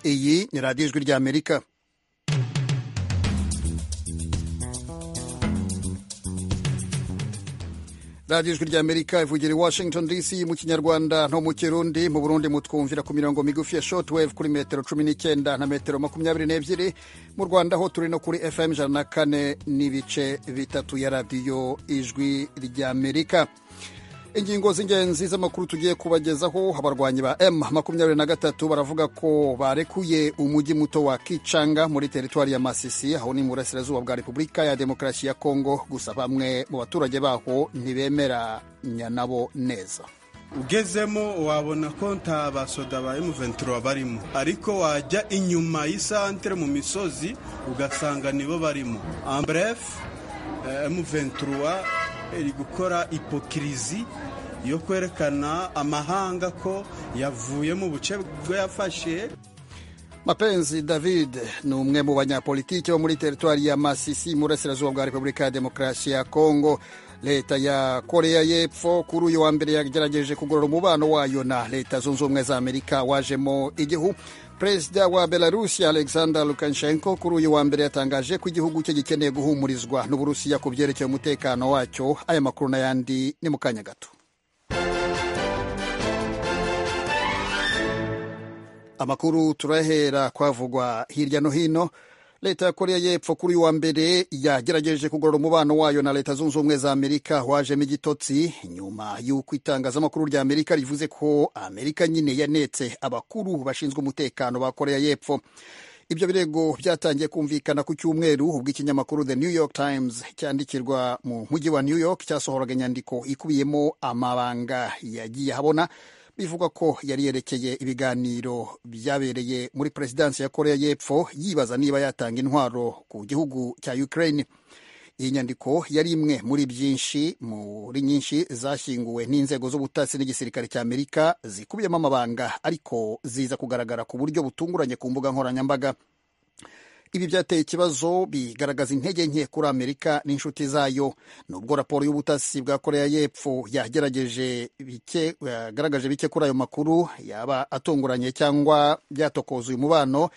Iyi ni radiyo Ijwi ry'Amerika. Radiyo Ijwi ry'Amerika ivugira i Washington DC mu Kinyarwanda no mu Kirundi. Mu Burundi mutwumvira ku mirongo migufi ya shortwave kuri metero 19 na metero 22. Mu Rwanda ho turi no kuri FM 104.3 ya Radiyo Ijwi ry'Amerika. Ingingo z'ingenzi z'amakuru tugiye kubagezaho: abarwanyi ba M23 baravuga ko barekuye umujyi muto wa Kichanga muri teritwari ya Masisi, aho ni mu burasirazuba bwa Repubulika ya Demokarasi ya Kongo. Gusa bamwe mu baturage baho ntibemeranya nabo neza. Ugezemo wabona ko nta basoda ba M23 barimo, ariko wajya inyuma y'isantere mu misozi ugasanga nibo barimo. En bref, M23 iri gukora ipokirizi yo kwerekana amahanga ko yavuye mu buce bwo yafashe. Mapenzi David ni umwe mu banyapolitiki bo muri teritwari ya Masisi mu burasirazuba bwa Repubulika ya Demokarasi ya Kongo. Leta ya Korea y'Epfo kuri uyu wa mbere yagerageje kugorora umubano wayo na Leta Zunze Ubumwe za Amerika wajemo igihu. Perezida wa Belarusi Alexander Lukashenko kuri uyu wa mbere yatangaje ko igihugu cye gikeneye guhumurizwa n'Uburusiya ku byerekeye umutekano wacyo. Aya makuru n'ayandi ni mu kanya gato. Amakuru turahera kwavugwa hirya no hino. Leta ya Korea y'Epfo kuri uyu wa mbere yagerageje kugorora umubano wayo na Leta Zunze Ubumwe za Amerika wajemo igitotsi, nyuma y'uko itangazamakuru rya Amerika rivuze ko Amerika nyine yanetse abakuru bashinzwe umutekano ba Korea y'Epfo. Ibyo birego byatangiye kumvikana ku cyumweru ubwo ikinyamakuru The New York Times cyandikirwa mu mujyi wa New York cyasohoraga inyandiko ikubiyemo amabanga yagiye ahabona, bivugwa ko yari yerekeye ibiganiro byabereye muri perezidansi ya Korea y'Epfo yibaza niba yatanga intwaro ku gihugu cya Ukraine. Iyi nyandiko yari imwe muri byinshi muri nyinshi zashyinguwe n'inzego z'ubutasi n'igisirikare cya Amerika zikubiyemo amabanga, ariko ziza kugaragara ku buryo butunguranye ku mbuga nkoranyambaga. Ibi byateye ikibazo, bigaragaza intege nke kuri Amerika n'inshuti zayo. Nubwo raporo y'ubutasi bwa Korea y'Epfo yagaragaje bike kuri ayo makuru yaba atunguranye cyangwa byatokoza uyu mubano,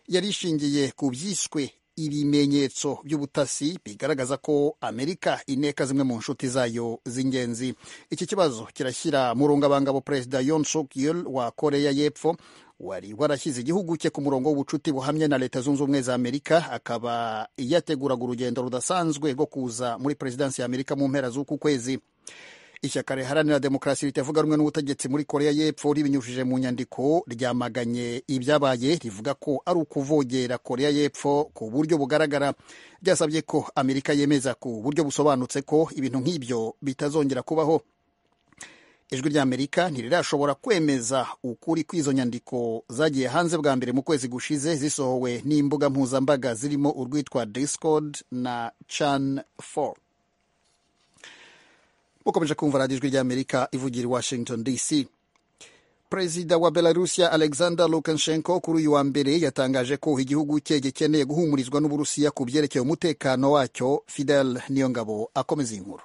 yari ishingiye ku byiswe ibimenyetso by'ubutasi bigaragaza ko Amerika ineka zimwe mu nshuti zayo z'ingenzi. Iki kibazo kirashyira mu rungabangabo Perezida Yoon Suk Yeol wa Korea y'Epfo, wari warashyize igihugu cye ku murongo w'ubucuti buhamye na Leta Zunze Ubumwe za Amerika, akaba yateguraga urugendo rudasanzwe rwo kuza muri perezidansi ya Amerika mu mpera z'uku kwezi. Ishyaka riharanira demokarasi ritavuga rumwe n'ubutegetsi muri Korea y'Epfo ribinyujije mu nyandiko ryamaganye ibyabaye, rivuga ko ari ukuvogera Korea y'Epfo ku buryo bugaragara. Ryasabye ko Amerika yemeza ku buryo busobanutse ko ibintu nk'ibyo bitazongera kubaho. Ijwi ry'Amerika ntirirashobora kwemeza ukuri kw'izo nyandiko zagiye hanze bwa mbere mu kwezi gushize, zisohowe n'imbuga mpuzambaga zirimo urwitwa Discord na Chan 4. Mukomeje kumva radiyo Ijwi ry'Amerika ivugira i Washington DC. Perezida wa Belarusia Alexander Lukashenko kuri uyu wa mbere yatangaje ko igihugu cye gikeneye guhumurizwa n'Uburusiya ku byerekeye umutekano wacyo. Fidel Niyongabo akomeza inkuru.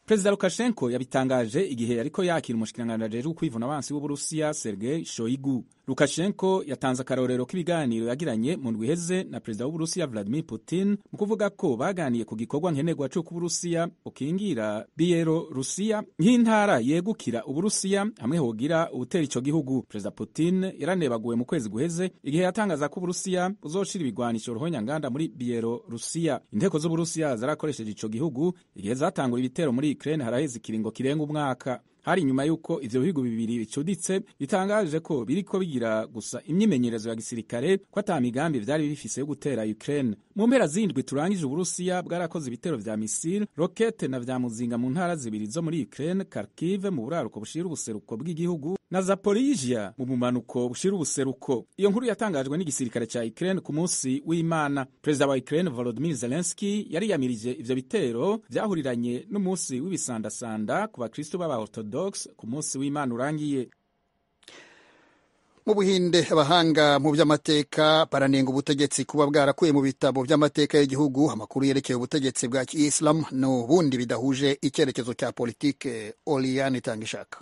Perezida Lukashenko yabitangaje igihe yariko yakira umushikiranganji ajejwe kwivuna abansi w'Uburusiya Sergei Shoigu. Lukashenko yatanze akarorero k'ibiganiro yagiranye mu ndwi iheze na perezida w'Uburusiya Vladimir Putin, mu kuvuga ko baganiye ku gikorwa nkenerwa c'uko Uburusiya bukingira Bielorusiya nk'intara yegukira Uburusiya hamwe hogira ubutera ico gihugu. Perezida Putin yaranebaguwe mu kwezi guheze igihe yatangaza ko Uburusiya buzoshira ibigwanisho ruhonyanganda muri Bielorusiya. Inteko z'Uburusiya zarakoresheje ico gihugu igihe zatangura ibitero muri Ukraine haraheze ikiringo kirenga umwaka. Hari inyuma yuko ivyo bihugu bibiri bicuditse bitangaje ko biriko bigira gusa imyimenyerezo ya gisirikare, ko ata migambi vyari bifise yo gutera Ukraine. Mu mpera zindwi turangije, Uburusiya bwarakoze ibitero vya misile, rokete na vya muzinga mu ntara zibiri zo muri Ukraine, Kharkiv mu buraruko bushira ubuseruko bw'igihugu na Zaporizhia mu bumanuko bushira ubuseruko. Iyo nkuru yatangajwe n'igisirikare ca Ukraine ku munsi w'Imana. Perezida wa Ukraine Volodymyr Zelensky yariyamirije ivyo bitero vyahuriranye n'umunsi w'ibisandasanda ku bakristo b'aba Orthodox ku munsi w'Imana urangiye. Mu Buhinde, abahanga mu by'amateka baranenga ubutegetsi kuba bwarakuye mu bitabo by'amateka y'igihugu amakuru yerekeye ubutegetsi bwa Kiyisilamu n'ubundi bidahuje icyerekezo cya politike. Oriane Itangishaka.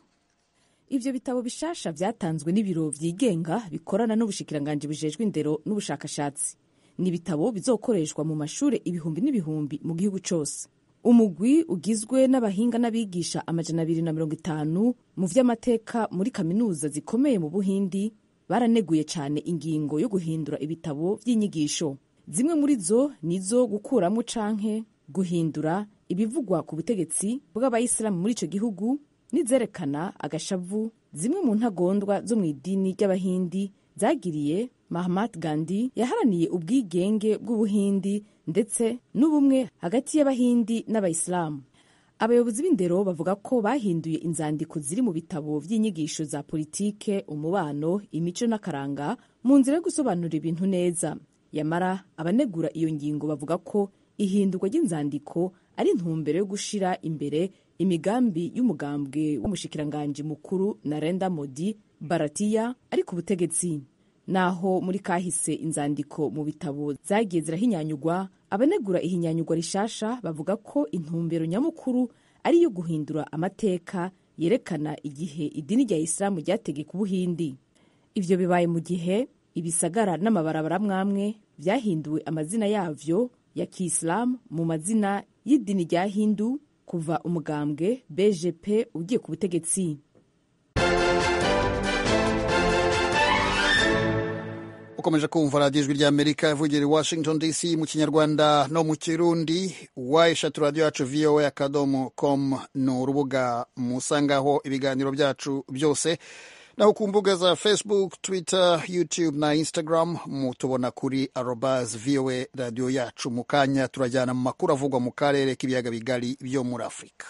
Ivyo bitabo bishasha vyatanzwe n'ibiro vyigenga bikorana n'ubushikiranganji bujejwe indero n'ubushakashatsi. Ni ibitabo bizokoreshwa mu mashure ibihumbi n'ibihumbi mu gihugu cose. Umugwi ugizwe n'abahinga n'abigisha 250 mu vy'amateka muri kaminuza zikomeye mu Buhindi baraneguye cyane ingingo yo guhindura ibitabo vy'inyigisho. Zimwe muri zo nizo gukuramo canke guhindura ibivugwa ku butegetsi bw'abayisilamu muri ico gihugu, n'izerekana agashavu zimwe mu ntagondwa zo mu idini ry'Abahindi zagiriye Mahatma Gandhi yaharaniye ubwigenge bw'Ubuhindi ndetse n'ubumwe hagati y'Abahindi n'Abayisilamu. Abayobozi b'indero bavuga ko bahinduye inzandiko ziri mu bitabo vy'inyigisho za politike, umubano, imico n'akaranga mu nzira yo gusobanura ibintu neza. Yamara abanegura iyo ngingo bavuga ko ihindurwa ry'inzandiko ari intumbero yo gushira imbere imigambi y'umugambwe w'umushikiranganji mukuru Narendra Modi Bharatiya ari ku butegetsi. Naho muri kahise inzandiko mu bitabo zagiye zirahinyanyugwa, abanegura ihinyanyugwa rishasha bavuga ko intumbero nyamukuru ari iyo guhindura amateka yerekana igihe idini rya Isilamu ryategeka Ubuhindi. Ivyo bibaye mu gihe ibisagara n'amabarabara mwamwe vyahinduwe amazina yavyo ya Kiislamu mu mazina y'idini rya Hindu kuva umugambwe BJP ugiye ku butegetsi. Ukomeje kumva radiyo Ijwi ry'Amerika ivugira i Washington DC mu Kinyarwanda no mu Kirundi. Wa radiyo yacu voa.com ni urubuga musangaho ibiganiro byacu byose, naho ku mbuga za Facebook, Twitter, YouTube na Instagram mutubona kuri @voa radiyo yacu. Mu kanya turajyana mu makuru avugwa mu karere k'ibiyaga bigari byo muri Afurika.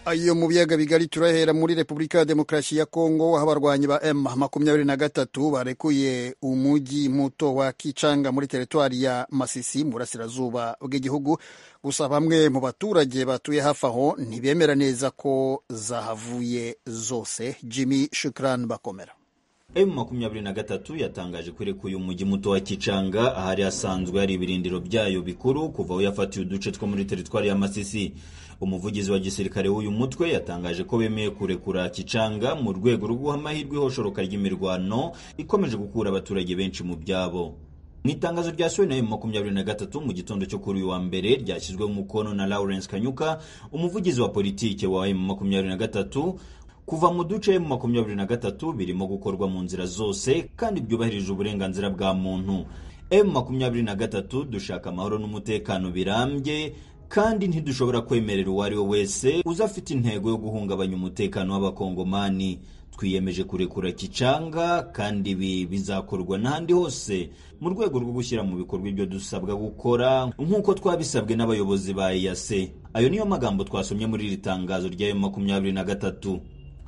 Ayo mu biyaga bigari turahera muri Repubulika ya Demokarasi ya Kongo, aho abarwanyi ba M23 barekuye umujyi muto wa Kichanga muri teritwari ya Masisi mu burasirazuba bw'igihugu. Gusa bamwe mu baturage batuye hafi aho ntibemera neza ko zahavuye zose. Jimmy Shukran Bakomera. M23 yatangaje ko irekuye umujyi muto wa Kichanga ahari hasanzwe hari ibirindiro byayo bikuru kuva aho yafatiye uduce two muri teritwari ya Masisi. Umuvugizi wa gisirikare w'uyu mutwe yatangaje ko bemeye kurekura Kichanga mu rwego rwo guha amahirwe ihoshoroka ry'imirwano ikomeje gukura abaturage benshi mu byabo. Mu itangazo ryasohowe na M23 mu gitondo cyo kuri uyu wa mbere ryashyizweho umukono na Lawrence Kanyuka, umuvugizi wa politike wa M23, kuva mu duce M23 birimo gukorwa mu nzira zose kandi byubahirije uburenganzira bwa muntu. M23 dushaka amahoro n'umutekano birambye kandi ntidushobora kwemerera uwo ari we wese uza afite intego yo guhungabanya umutekano w'abakongomani. Twiyemeje kurekura Kichanga kandi ibi bizakorwa n'ahandi hose mu rwego rwo gushyira mu bikorwa ibyo dusabwa gukora nk'uko twabisabwe n'abayobozi ba EAC. Ayo niyo magambo twasomye muri iri tangazo rya M23.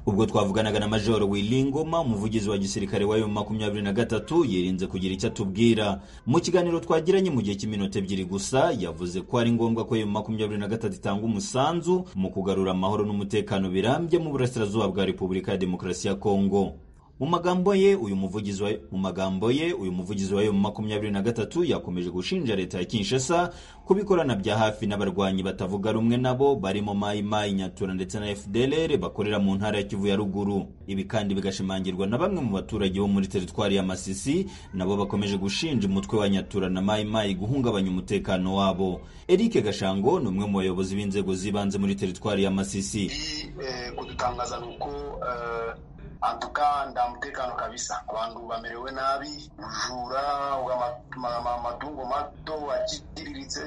Ubwo twavuganaga na Major Wilingoma, umuvugizi wa gisirikare wa M23, yirinze kugira icyo atubwira. Mu kiganiro twagiranye mu gihe cy'iminota 2 gusa, yavuze ko ari ngombwa ko M23 itanga umusanzu mu kugarura amahoro n'umutekano birambye mu burasirazuba bwa Repubulika ya Demokarasi ya Kongo. Mu magambo ye uyu muvugizi wa M23 yakomeje gushinja leta ya Kinshasa kubikorana bya hafi n'abarwanyi batavuga rumwe nabo barimo Mai Mai Nyatura ndetse na FDLR bakorera mu ntara ya Kivu ya ruguru. Ibi kandi bigashimangirwa na bamwe mu baturage bo muri teritwari ya Masisi nabo bakomeje gushinja umutwe wa Nyatura na Mai Mai guhungabanya umutekano wabo. Eric Gashango ni umwe mu bayobozi b'inzego z'ibanze muri teritwari ya Masisi. Kudutangaza nuko antuka nda mutekano kabisa, abantu bamerewe nabi, ubujura amatungo mato aciriritse,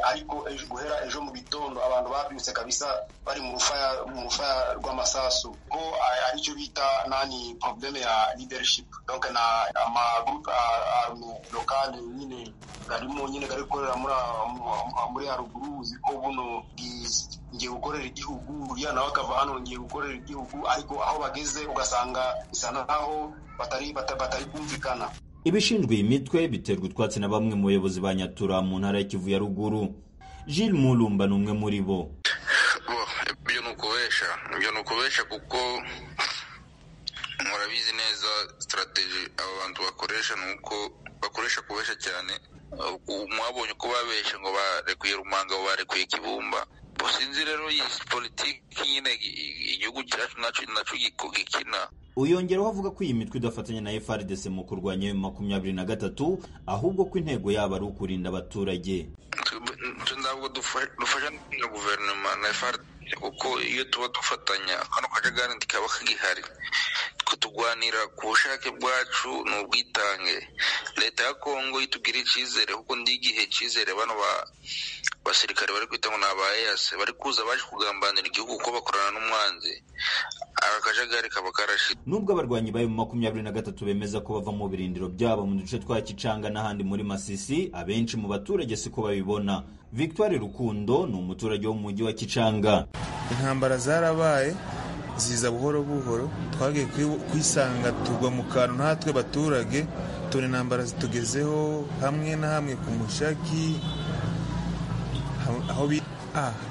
ariko guhera ejo mu gitondo abantu babyutse kabisa bari mu rufaya rw'amasasu, ko aricyo bita nani probleme ya leadership, donc na ama groupe arme locale nyine garimo nyine gari gukorera muri haruguru, uzi ko buno ngiye gukorera igihugu, uriya nawe akava hano ngiye gukorera igihugu, ariko aho bageze ugasanga bisa naho batari kumvikana. Ibishinzwe iyi mitwe biterwa utwatsi na bamwe mu bayobozi ba Nyatura mu ntara ya Kivu ya ruguru. Gilles Mulumba ni umwe muri bo. Ibyo ni ukubesha kuko murabizi neza strategy aba bantu bakoresha ni uko bakoresha kubesha cyane. Mwabonye uko babeshe ngo barekuye Rumanga, barekuye Kibumba. Sinzi rero iyi politiki nyine igihugu cyacu naco gikina. Uyongeraho avuga ko iyi mitwe idafatanya na FARDC mu kurwanya M23, ahubwo ko intego yabo ari ukurinda abaturage. Ntabwo dufasha na guverinoma na FARDC, kuko iyo tuba dufatanya kano kajagari ntikaba kagihari. Tugwanira ku bushake bwacu ni ubwitange. Leta ya Kongo itugira icyizere, kuko ndi igihe cyizere bano basirikare bari kwita ngo ni aba EAC bari kuza baje kugambanira igihugu kuko bakorana n'umwanzi. Aka kajagari kaba karashize. Nubwo abarwanyi ba M23 bemeza ko bava mu birindiro byabo mu duce twa Kicanga n'ahandi muri Masisi, abenshi mu baturage siko babibona. Victoire Rukundo ni umuturage wo mu mujyi wa Kicanga. Intambara zarabaye ziza buhoro buhoro, twagiye kwisanga tugwa mu kantu natwe baturage, tubona intambara zitugezeho hamwe na hamwe ku mushaki aho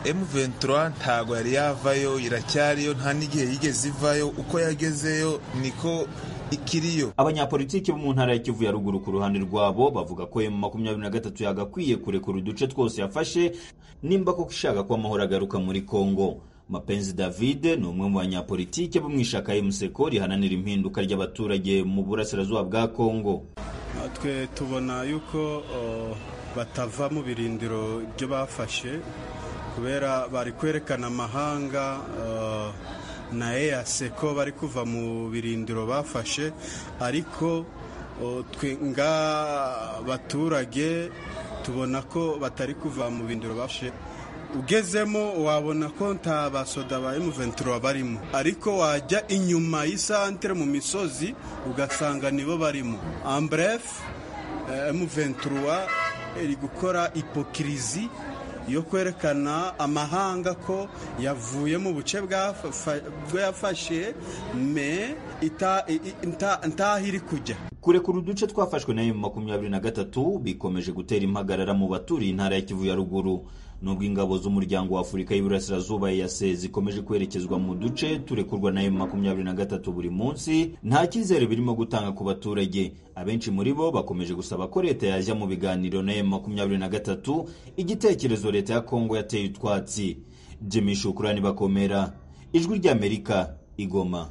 M23 ntago yari yavayo, iracyariyo, nta n'igihe yigeze ivayo, uko yagezeyo niko ikiriyo. Abanyapolitiki bo mu ntara ya Kivu ya ruguru ku ruhande rwabo bavuga ko M23 yagakwiye kurekura uduce twose yafashe nimba koko ishaka ko amahoro agaruka muri Kongo. Mapenzi David ni umwe mu banyapolitike bo mu ishaka MSECO rihananira impinduka ry'abaturage mu burasirazuba bwa Kongo. Twe tubona yuko batava mu birindiro byo bafashe kubera bari kwerekana amahanga na EAC ko bari kuva mu birindiro bafashe, ariko twe nga baturage tubona ko batari kuva mu birindiro bafashe. Ugezemo wabona ko nta basoda ba M23 barimo, ariko wajya inyuma y'isantere mu misozi ugasanga nibo barimo. En bref, M23 iri gukora hipokirizi yo kwerekana amahanga ko yavuye mu buce bwo yafashe me ntaho iri kujya. Kurekura uduce twafashwe na M23 bikomeje gutera impagarara mu baturiye intara ya Kivu ya ruguru. Nubwo ingabo z'umuryango wa Afurika y'Iburasirazuba EAC zikomeje kwerekezwa mu duce turekurwa na M23 buri munsi, nta cyizere birimo gutanga ku baturage. Abenshi muri bo bakomeje gusaba ko leta yajya mu biganiro na M23, igitekerezo leta ya Kongo yateye utwatsi. Jimmy Shukrani Bakomera, Ijwi ry'Amerika, Igoma.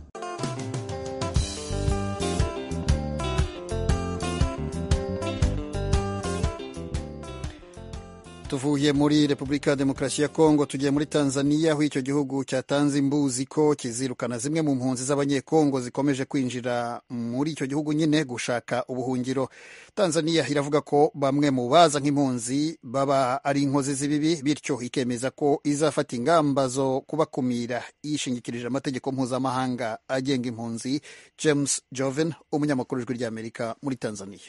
Tuvuye muri Repubulika ya Demokarasi ya Kongo tugiye muri Tanzania, aho icyo gihugu cyatanze imbuzi ko kizirukana zimwe mu mpunzi z'abanyekongo zikomeje kwinjira muri icyo gihugu nyine gushaka ubuhungiro. Tanzania iravuga ko bamwe mu baza nk'impunzi baba ari inkozi z'ibibi, bityo ikemeza ko izafata ingamba zo kubakumira yishingikirije amategeko mpuzamahanga agenga impunzi. James Joven, umunyamakuru w'Ijwi ry'Amerika muri Tanzania.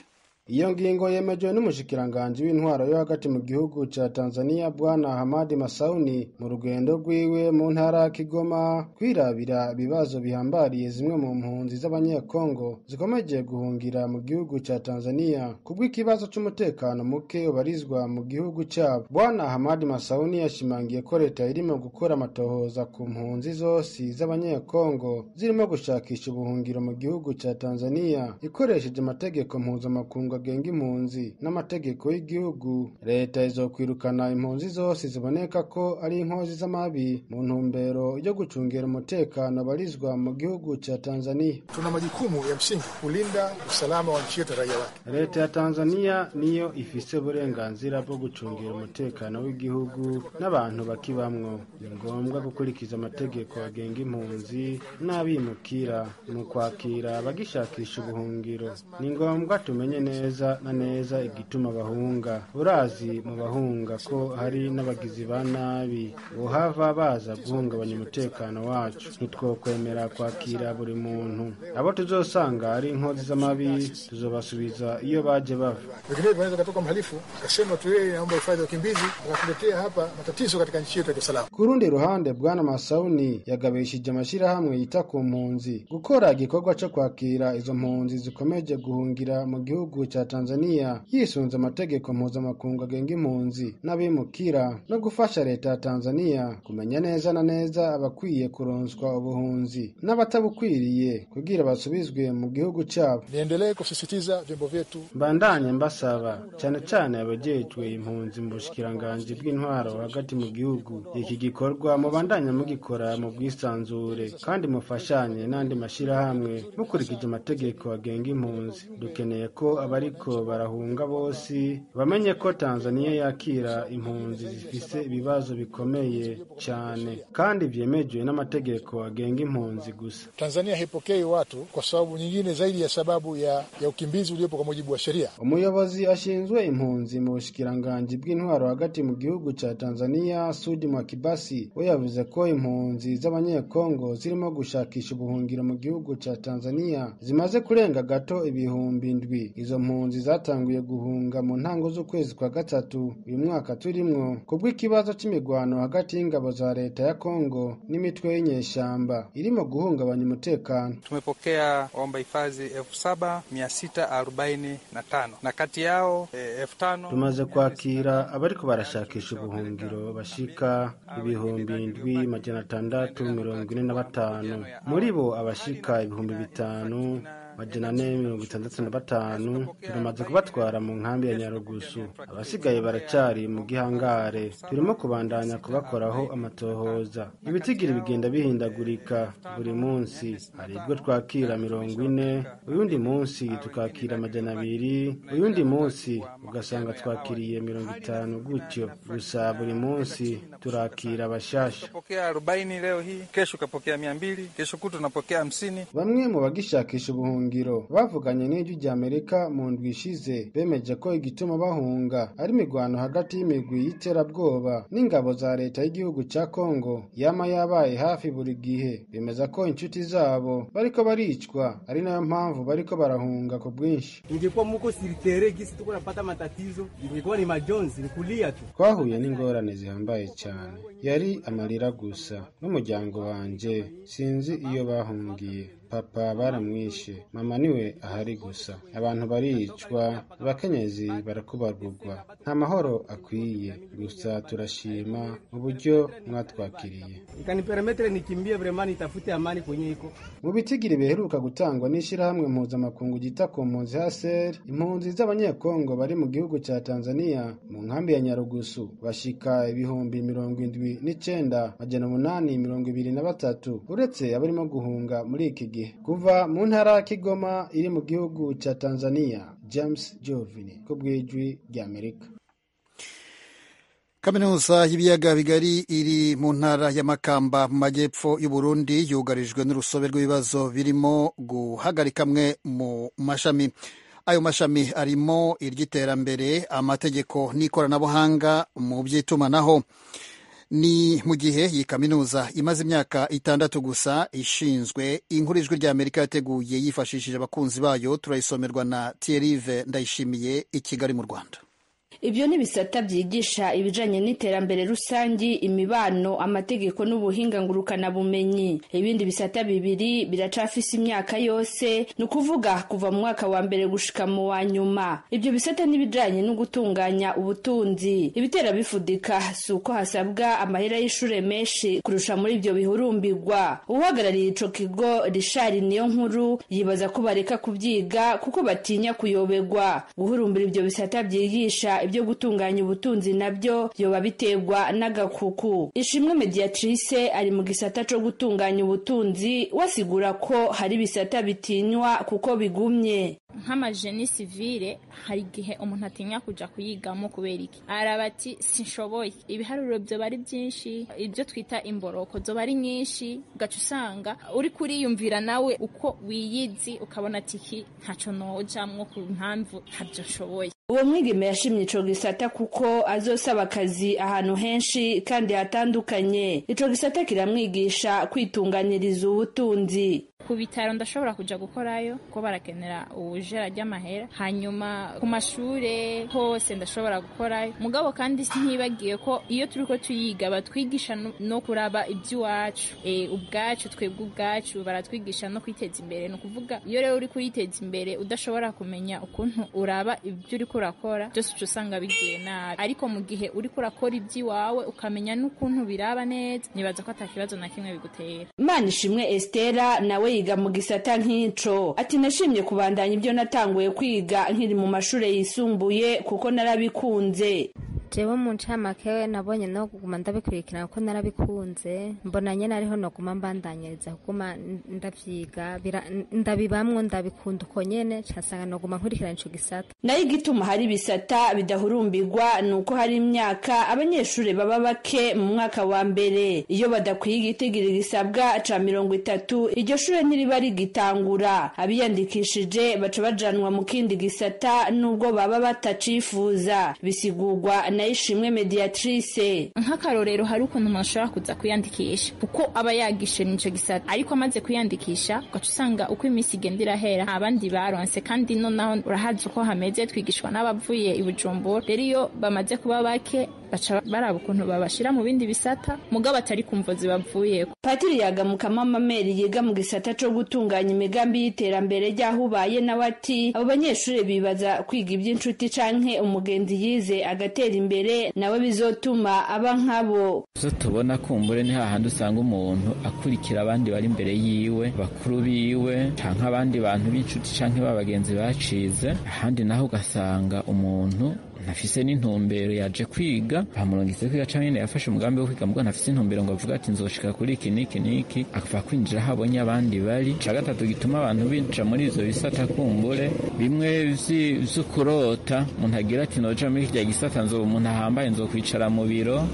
Iyo ngingo yemejwe n'umushikiranganji w'intwaro yo hagati mu gihugu ca Tanzania Bwana Hamadi Masauni mu rugendo rwiwe mu ntara ya Kigoma kwirabira ibibazo bihambariye zimwe mu mpunzi z'abanyekongo zikomeje guhungira mu gihugu ca Tanzania kubw'ikibazo c'umutekano muke ubarizwa mu gihugu cabo. Bwana Hamadi Masauni yashimangiye ko leta irimo gukora amatohoza ku mpunzi zose z'abanyekongo zirimo gushakisha ubuhungiro mu gihugu ca Tanzania ikoresheje amategeko mpuzamakungu agenga impunzi n'amategeko y'igihugu. Leta izokwirukana impunzi zose ziboneka ko ari inkozi z'amabi mu ntumbero yo gucungera umutekano abarizwa mu gihugu ca Tanzania. Tuna majukumu ya msingi kulinda usalama wa nchi yetu na raia wake. Leta ya Tanzania niyo ifise uburenganzira bwo gucungera umutekano w'igihugu n'abantu bakibamwo. Ni ngombwa gukurikiza amategeko agenga impunzi n'abimukira mu kwakira abagishakisha ubuhungiro. Ni ngombwa tumenye neza na neza igituma bahunga. Urazi mu bahunga ko hari n'abagizi ba nabi bohava baza guhungabanya umutekano wacu. Ntitwokwemera kwakira buri muntu. Abo tuzosanga ari inkozi z'amabi tuzobasubiza iyo baje bava. Vinginevyo wanaweza katoka mhalifu akasema tu yeye naomba hifadhi ya wakimbizi akatuletea hapa matatizo katika nchi yetu ya kiusalama. Ku rundi ruhande Bwana Masauni yagabishije amashirahamwe yita ku mpunzi gukora igikorwa cyo kwakira izo mpunzi zikomeje guhungira mu gihugu ca ca Tanzania yisunze amategeko mpuzamakungu agenga impunzi n'abimukira no gufasha leta ya Tanzania kumenya neza na neza abakwiye kuronswa ubuhunzi n'abatabukwiriye kugira basubizwe mu gihugu cyabo. Niendelee kusisitiza vyombo vyetu. Mbandanye mbasaba cyane cyane abajejwe impunzi mu bushikiranganji bw'intwaro hagati mu gihugu, iki gikorwa mubandanye mugikora mu bwisanzure kandi mufashanye n'andi mashirahamwe mukurikije amategeko agenga impunzi. Dukeneye ko abariko barahunga bose bamenye ko Tanzania yakira impunzi zifise ibibazo bikomeye cyane kandi vyemejwe n'amategeko agenga impunzi gusa. Tanzania haipokei watu kwa sababu nyingine zaidi ya sababu ya ukimbizi uliopo kwa mujibu wa sheria. Umuyobozi ashinzwe impunzi mu bushikiranganji bw'intwaro hagati mu gihugu ca Tanzania, Sudi Mwakibasi, we yavuze ko impunzi z'abanyekongo zirimo gushakisha ubuhungiro mu gihugu ca Tanzania zimaze kurenga gato 7,000. Izo mpunzi zatanguye guhunga mu ntango z'ukwezi kwa gatatu uyu mwaka turimwo kubw'ikibazo c'imigwano hagati y'ingabo za leta ya Kongo n'imitwe y'inyeshamba irimo guhungabanya umutekano. Tumepokea waomba hifadhi 7645 na kati yao 5000. Tumaze kwakira abariko barashakisha ubuhungiro bashika 7645, muri bo abashika 5465 turamaze kubatwara mu nkambi ya Nyarugusu, abasigaye baracari mu gihangare. Turimo kubandanya kubakoraho amatohoza. Ibitigiri bigenda bihindagurika buri munsi, hari ubwo twakira 40, uyundi munsi tukakira 200, uyundi munsi ugasanga twakiriye 50 gutyo. Gusa buri munsi turakira abashasha. Pokea 40 leo hii, kesho ukapokea 200, kesho kutu tunapokea 50. Bamwe mu bagishakisha ubuhungiro bavuganye n'ijwi rya Amerika mu ndwi ishize bemeje ko igituma bahunga ari imigwano hagati y'imigwi y'iterabwoba n'ingabo za leta y'igihugu ca Kongo yama yabaye hafi buri gihe. Bemeza ko inshuti zabo bariko baricwa, ari nayo mpamvu bariko barahunga ku bwinshi. Ingekuwa muko siritere gisi tuko napata matatizo, ingekuwa ni majonzi ni kulia tu. Twahuye n'ingorane zihambaye cyane, yari amarira gusa n'umuryango wanje sinzi iyo bahungiye. Papa baramwishe, mama niwe ahari gusa. Abantu baricwa, abakenyezi barakubarugwa, nta mahoro akwiye. Gusa turashima uburyo mwatwakiriye. Ikanipermetre nikimbie vraiment nitafute amani kwenye iko. Mu bitigiri biheruka gutangwa n'ishirahamwe mpuzamakungu ryita ku mpunzi HCR, impunzi z'abanyekongo bari mu gihugu ca Tanzania mu nkambi ya Nyarugusu bashika 79,823, uretse abarimo guhunga muri iki gihe. Kuva mu ntara ya Kigoma iri mu gihugu ca Tanzania, James Jovini ku bw'ijwi rya Amerika. Kaminuza y'ibiyaga bigari iri mu ntara ya Makamba mu majyepfo y'u Burundi yugarijwe n'urusobe rw'ibibazo birimo guhagarika amwe mu mashami. Ayo mashami arimo iry'iterambere, amategeko n'ikoranabuhanga mu by'itumanaho. Ni mu gihe iyi kaminuza imaze imyaka 6 gusa ishinzwe. Inkuru ijwi rya Amerika yateguye yifashishije abakunzi bayo, turayisomerwa na Thierry Ndayishimiye i Kigali mu Rwanda. Ibyo ni bisata byigisha ibijanye n'iterambere rusangi, imibano, amategeko n'ubuhinga ngurukana bumenyi. Ibindi bisata bibiri biracafise imyaka yose, ni ukuvuga kuva mu mwaka wa mbere gushika mu wa nyuma. Ibyo bisata n'ibijanye no gutunganya ubutunzi. Ibitera bifudika si uko hasabwa amahera y'ishure menshi kurusha muri ibyo bihurumbirwa. Uhagarariye ico kigo Richard Niyonkuru yibaza ko bareka kubyiga kuko batinya kuyoberwa. Guhurumbira ibyo bisata byigisha ibyo gutunganya ubutunzi nabyo yoba biterwa n'agakuku. Ishimwe Mediatrice ari mu gisata co gutunganya ubutunzi, wasigura ko hari bisata bitinywa kuko bigumye. Nk'amajeni sivile hari igihe umuntu atinya kuja kuyigamo kubera iki? Araba ati sinshoboye, ibiharuro byo bari byinshi, ibyo twita imboroko zo bari nyinshi, ugaca usanga uri kuriyumvira nawe uko wiyizi ukabona ati iki ntaco nojamwo ku mpamvu ntabyo nshoboye. Uwo mwigeme yashimye ico gisata kuko azosaba akazi ahantu henshi kandi hatandukanye. Ico gisata kiramwigisha kwitunganiriza ubutunzi. Ku bitaro ndashobora kuja gukorayo kuko barakenera ubujera ry'amahera, hanyuma ku mashure hose ndashobora gukorayo. Mugabo kandi ntibagiye ko iyo turiko tuyiga batwigisha no kuraba iby'iwacu, ubwacu twebwe ubwacu baratwigisha no kwiteza imbere. Ni ukuvuga iyo rero uri kuriteza imbere udashobora kumenya ukuntu uraba ibyo uriko urakora byose, uca usanga bigiye nabi. Ariko mu gihe uriko urakora iby'iwawe ukamenya n'ukuntu biraba neza, nibaza ko ata kibazo na kimwe bigutera. Manishimwe Estera nawe yiga mu gisata nk'ico, ati nashimye kubandanya ibyo natanguye kwiga nkiri mu mashure yisumbuye kuko narabikunze. Jewe mu ncamake nabonye no kuguma ndabikurikirana kuko narabikunze, mbona nyene ariho noguma mbandanyiriza kuguma ndavyiga, ndabibamwo, ndabikunda uko nyene, casanga noguma nkurikirana ico gisata. Nayo igituma hari ibisata bidahurumbirwa ni uko hari imyaka abanyeshuri baba bake mu mwaka wa mbere. Iyo badakwiye igitigiri gisabwa ca 30, iryo shure ntiriba rigitangura. Abiyandikishije baca bajanwa mu kindi gisata nubwo baba batacifuza, bisigurwa na Ishimwe Mediatrice. Nk'akarorero, hari ukuntu umuntu ashobora kuza kwiyandikisha kuko aba yagishe nico gisata, ariko amaze kwiyandikisha ugaca usanga uko iminsi igenda irahera abandi baronse, kandi nonaho urahazi uko hameze, twigishwa n'abavuye i Bujumbura. Rero iyo bamaze kuba bake baca baraba ukuntu babashira mu bindi bisata, mugabo atari kumvo zibavuyeko. Patiri Yagamukama Mameri yiga mu gisata co gutunganya imigambi y'iterambere ry'aho ubaye, nawe ati abo banyeshuri bibaza kwiga iby'inshuti canke umugenzi yize agatera imbere nawe bizotuma aba nkabo. Zo tubona kumbure ni hahandi usanga umuntu akurikira abandi bari imbere yiwe, bakuru biwe canke abandi bantu b'inshuti canke babagenzi bacize. Ahandi naho ugasanga umuntu ntafise n'intumbero, yaje kwiga bamurungitse kwiga canke nyene yafashe umugambi wo kwiga, mugabo ntafise intumbero ngo avuge ati nzoshika kuri iki n'iki n'iki, akava kwinjira aho abonye abandi bari. Ica gatatu gituma abantu binjira muri ivyo bisata kumbure bimwe vy'ukurota, umuntu agira ati noja muri kirya gisata nzoba umuntu ahambaye, nzokwicara mu biro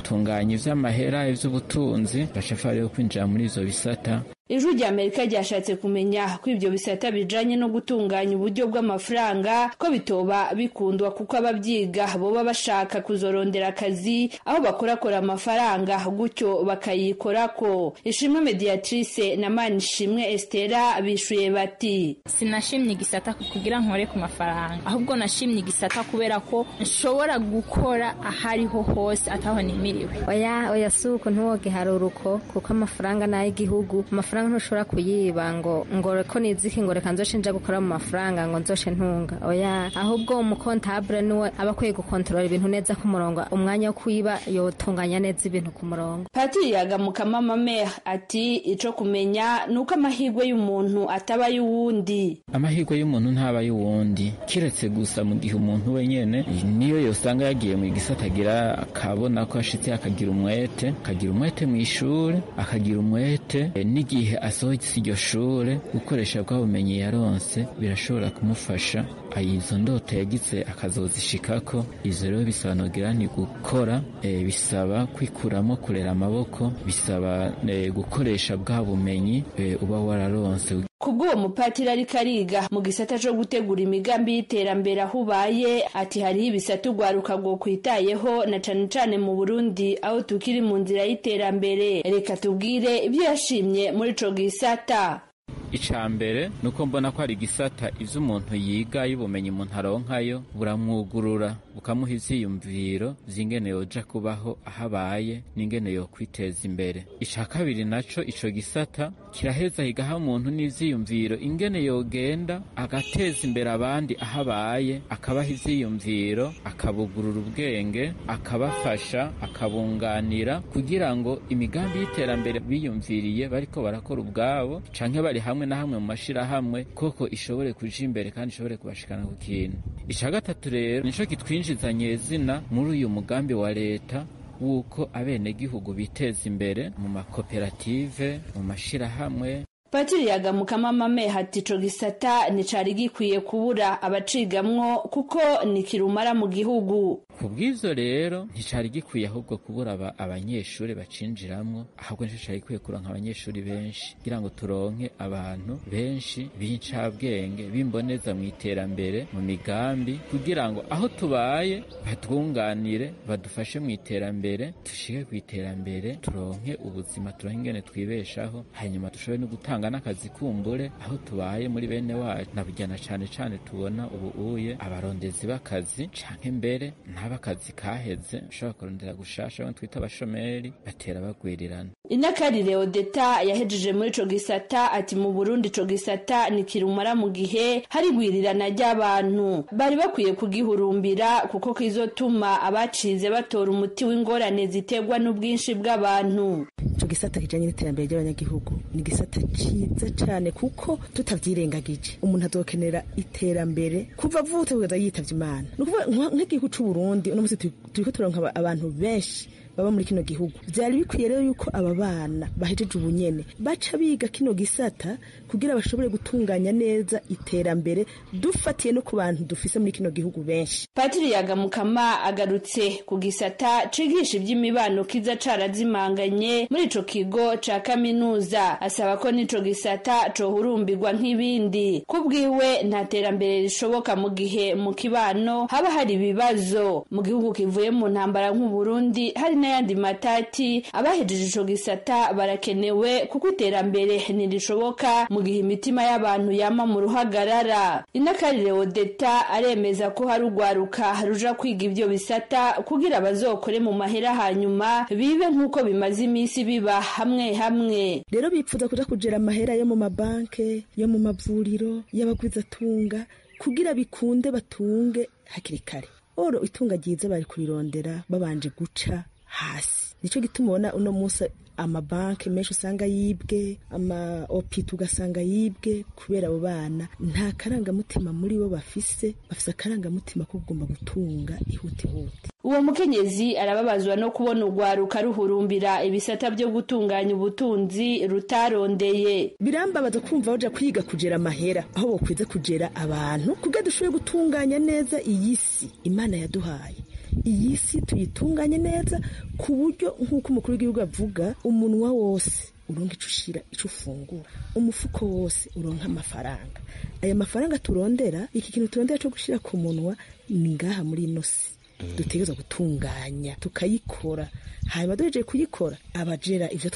tunganya ivy'amahera, ivy'ubutunzi, baca rero kwinjira muri ivyo bisata. Ijwi rya Amerika ryashatse kumenya ko ibyo bisata bijanye no gutunganya uburyo bw'amafaranga ko bitoba bikundwa kuko ababyiga boba bashaka kuzorondera akazi aho bakorakora amafaranga gutyo bakayikorako. Ishimwe Mediatrice na Manishimwe Estera bishuye bati sinashimye igisata kugira nkore ku mafaranga, ahubwo nashimye igisata kubera ko nshobora gukora ahariho hose ataho nimiriwe. Oya oya, suko ntiwogiharuruko kuko amafaranga n'ay'igihugu, amafaranga ntushobora kuyiba ngo ko niziki ngo reka nzoshe nja gukora mu mafaranga ngo nzoshe ntunga. Oya, ahubwo umukontabule niwe aba akwiye gukontorora ibintu neza ku murongo, umwanya wo kuyiba yotunganya neza ibintu ku murongo. Patiri Yagamukama Mamere ati ico kumenya nuko amahirwe y'umuntu ataba y'uwundi. Amahirwe y'umuntu ntaba y'uwundi, kiretse gusa mu gihe umuntu wenyene niyo yosanga yagiye mu gisata agira akabona ko ashitse, akagira umwete, akagira umwete mu ishure, akagira umwete n'igihe asohotse iryo shure, gukoresha bwa bumenyi yaronse birashobora kumufasha izo ndoto yagize akazozishikako. Izo rero bisaba nogira ni gukora, bisaba kwikuramo, kurera amaboko, bisaba gukoresha bwa bumenyi uba wararonse. Kubw'uwo mupatiri ariko ariga mu gisata co gutegura imigambi y'iterambere aho ubaye, ati hariho ibisata urwaruka rwokwitayeho na cane cane mu Burundi aho tukiri mu nzira y'iterambere. Reka tubwire ibyo yashimye muri ico gisata. Ica mbere nuko mbona ko ari igisata ivyo umuntu yiga y'ubumenyi umuntu aronkayo buramwugurura, bukamuha ivyiyumviro vy'ingene yoja kubaho aho abaye n'ingene yokwiteza imbere. Ica kabiri naco, ico gisata kiraheza kigaha umuntu n'ivyiyumviro ingene yogenda agateza imbere abandi aho abaye, akabaha ivyiyumviro, akabugurura ubwenge, akabafasha, akabunganira kugira ngo imigambi y'iterambere biyumviriye bariko barakora ubwabo canke bari hamwe na hamwe mu mashirahamwe koko ishobore kuja imbere kandi ishobore kubashikana ku kintu. Ica gatatu rero nico kitwinjiza nyezina muri uyu mugambi wa leta wuko abenegihugu biteza imbere mu makoperative, mu mashirahamwe. Patiri Yagamukama Mame hati ico gisata nticari gikwiye kubura abacigamwo kuko ni kirumara mu gihugu. Ku bw'ivyo rero nticari gikwiye ahubwo kubura abanyeshuri bacinjiramwo, ahubwo nico cari gikwiye kuronka abanyeshuri benshi kugira ngo turonke abantu benshi b'incabwenge, b'imboneza mu iterambere, mu migambi, kugira ngo aho tubaye batwunganire, badufashe mu iterambere, dushike ku iterambere, turonke ubuzima, turonke ingene twibeshaho, hanyuma dushobore no gutanga n'akazi kumbure aho tubaye muri bene wacu. Nabujyana cane cane tubona ubu uye abarondezi b'akazi, canke mbere n'abakazi kaheze ushobora kurondera gushasha, bamwe twita abashomeri batera bagwirirana. Inakarire Odeta yahejeje muri ico gisata ati mu Burundi ico gisata ni kirumara mu gihe hari igwirirana ry'abantu, bari bakwiye kugihurumbira kuko kizotuma abacize batora umuti w'ingorane ziterwa n'ubwinshi bw'abantu. Ico gisata kijanye n'iterambere ry'abanyagihugu ni igisata ciza cane, kuko tutavyirengagije umuntu azokenera iterambere kuva avutse kugeza yitavye Imana. Ni ukuvuga nk'igihugu c'u Burundi uno musi turiko turonka abantu benshi baba muri kino gihugu. Vyari bikwiye rero yuko aba bana bahejeje ubunyene baca biga kino gisata kugira bashobore gutunganya neza iterambere, dufatiye no ku bantu dufise muri kino gihugu benshi. Patiri Yagamukama agarutse ku gisata cigisha ivy'imibano kiza carazimanganye muri ico kigo ca kaminuza, asaba ko n'ico gisata cohurumbirwa nk'ibindi. Kubwiwe nta terambere rishoboka mu gihe mu kibano haba hari ibibazo. Mu gihugu kivuye mu ntambara nk'Uburundi hari n'ayandi matati, abahejeje ico gisata barakenewe kuko iterambere ntirishoboka mu gihe imitima y'abantu yama mu ruhagarara. Inakarire Odeta aremeza ko hari urwaruka ruja kwiga ivyo bisata kugira bazokore mu mahera, hanyuma bibe nk'uko bimaze iminsi biba hamwe hamwe. Rero bipfuza kuja kujera amahera yo mu mabanke, yo mu mavuriro, y'abagwizatunga, kugira bikunde batunge hakiri kare. Oro itunga ryiza bari kurirondera babanje guca hasi. Nico gituma ubona uno munsi amabanki menshi usanga yibwe, ama opita ugasanga yibwe, kubera abo bana nta karangamutima muri bo bafise, bafise akarangamutima ko kugomba gutunga ihutihuti. Uwo mukenyezi arababazwa no kubona urwaruka ruhurumbira ibisata byo gutunganya ubutunzi rutarondeye. Birambabaza kumva baja kwiga kujera amahera aho bokwiza kujera abantu, kugira dushobore gutunganya neza iyi si Imana yaduhaye. Iyi si tuyitunganye neza ku buryo nk'uko umukuru w'igihugu avuga, umunwa wose uronka ico ushira, ico ufungura, umufuko wose uronka amafaranga. Aya mafaranga turondera, iki kintu turondera co gushira ku munwa ni ngaha muri ino si dutegerezwa gutunganya tukayikora, hanyuma duhejeje kuyikora abajera ivyo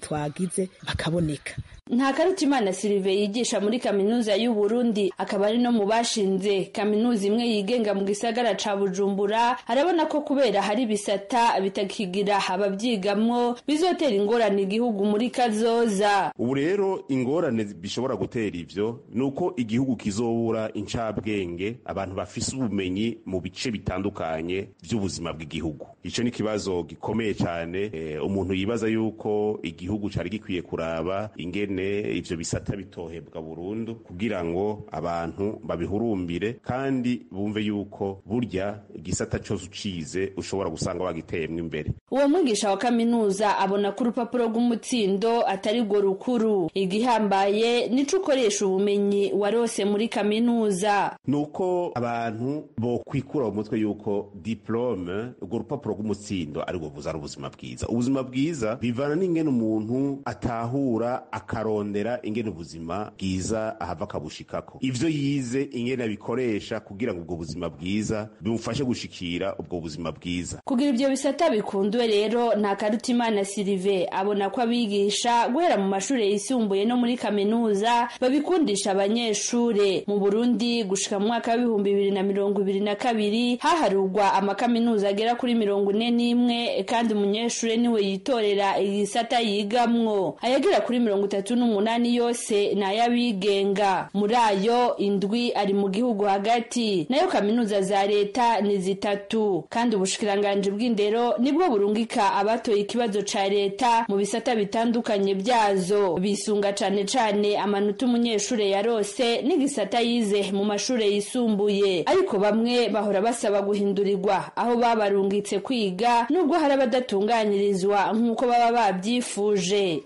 twagize bakaboneka. Nta Karutimana Sylvain yigisha muri kaminuza y'u Burundi, akaba ari no mu bashinze kaminuza imwe yigenga mu gisagara ca Bujumbura, arabona ko kubera hari ibisata bitakigira abavyigamwo bizotera ingorane igihugu muri kazoza. Ubu rero ingorane bishobora gutera ivyo nuko igihugu kizobura incabwenge, abantu bafise ubumenyi mu bice bitandukanye by'ubuzima bw'igihugu. Ico ni kibazo gikomeye cyane, umuntu yibaza yuko igihugu cari gikwiye kuraba ingene ivyo bisata bitohebwa burundu kugira ngo abantu babihurumbire kandi bumve yuko burya igisata cyose ucize ushobora gusanga wagiteyemwo imbere. Uwo mwigisha wa kaminuza abona ko urupapuro rw'umutsindo atari rwo rukuru, igihambaye nico ukoresha ubumenyi warose muri kaminuza. Nuko abantu bokwikura mu mutwe yuko diplome, urwo rupapuro rw'umutsindo ari rwo buzana ubuzima bwiza. Ubuzima bwiza bivana n'ingene umuntu atahura akarondera ingene ubuzima bwiza ahava akabushikako, ivyo yize ingene abikoresha kugira ngo ubwo buzima bwiza bimufashe gushikira ubwo buzima bwiza. Kugira ivyo bisata bikundwe rero, nta Karutimana Sylvain abona ko abigisha guhera mu mashure yisumbuye no muri kaminuza babikundisha abanyeshure. Mu Burundi gushika mu mwaka wa 2022 haharurwa amakaminuza agera kuri 41, kandi umunyeshure niwe yitorera igisata yigamwo. Ayagera kuri 38 yose n'ayabigenga, muri ayo 7 ari mu gihugu hagati, nayo kaminuza za leta ni 3, kandi ubushikiranganji bw'indero nibwo burungika abatoye ikibazo ca leta mu bisata bitandukanye byazo, bisunga cane cane amanota umunyeshure yarose n'igisata yize mu mashure yisumbuye. Ariko bamwe bahora basaba guhindurirwa aho babarungitse kwiga, nubwo hari abadatunganyirizwa nk'uko baba babyifuje.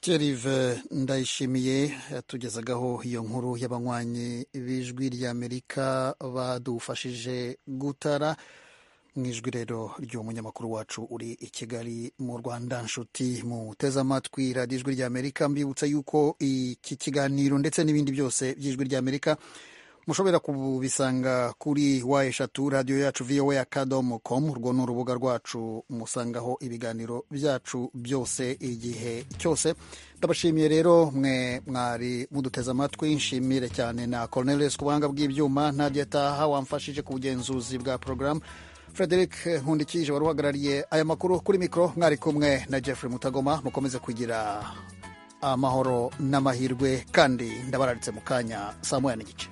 Thierry Ndayishimiye yatugezagaho iyo nkuru y'abanywanyi b'Ijwi ry'Amerika badufashije gutara. Mu ijwi rero ry'umunyamakuru wacu uri i Kigali mu Rwanda. Nshuti muteze amatwi Radiyo Ijwi ry'Amerika, mbibutsa yuko iki kiganiro ndetse n'ibindi byose by'Ijwi ry'Amerika mushobora kubisanga kuri www.radiyoyacuvoa.com. Urwo ni urubuga rwacu musangaho ibiganiro byacu byose igihe cyose. Ndabashimiye rero mwe mwari muduteze amatwi, nshimire cyane na Cornelius ku buhanga bw'ibyuma, Nadia Taha wamfashije ku bugenzuzi bwa porogaramu, Frederic Nkundikije wari uhagarariye aya makuru kuri mikoro, mwari kumwe na Jeffrey Mutagoma. Mukomeze kugira amahoro n'amahirwe, kandi ndabararitse mu kanya saa 1:30.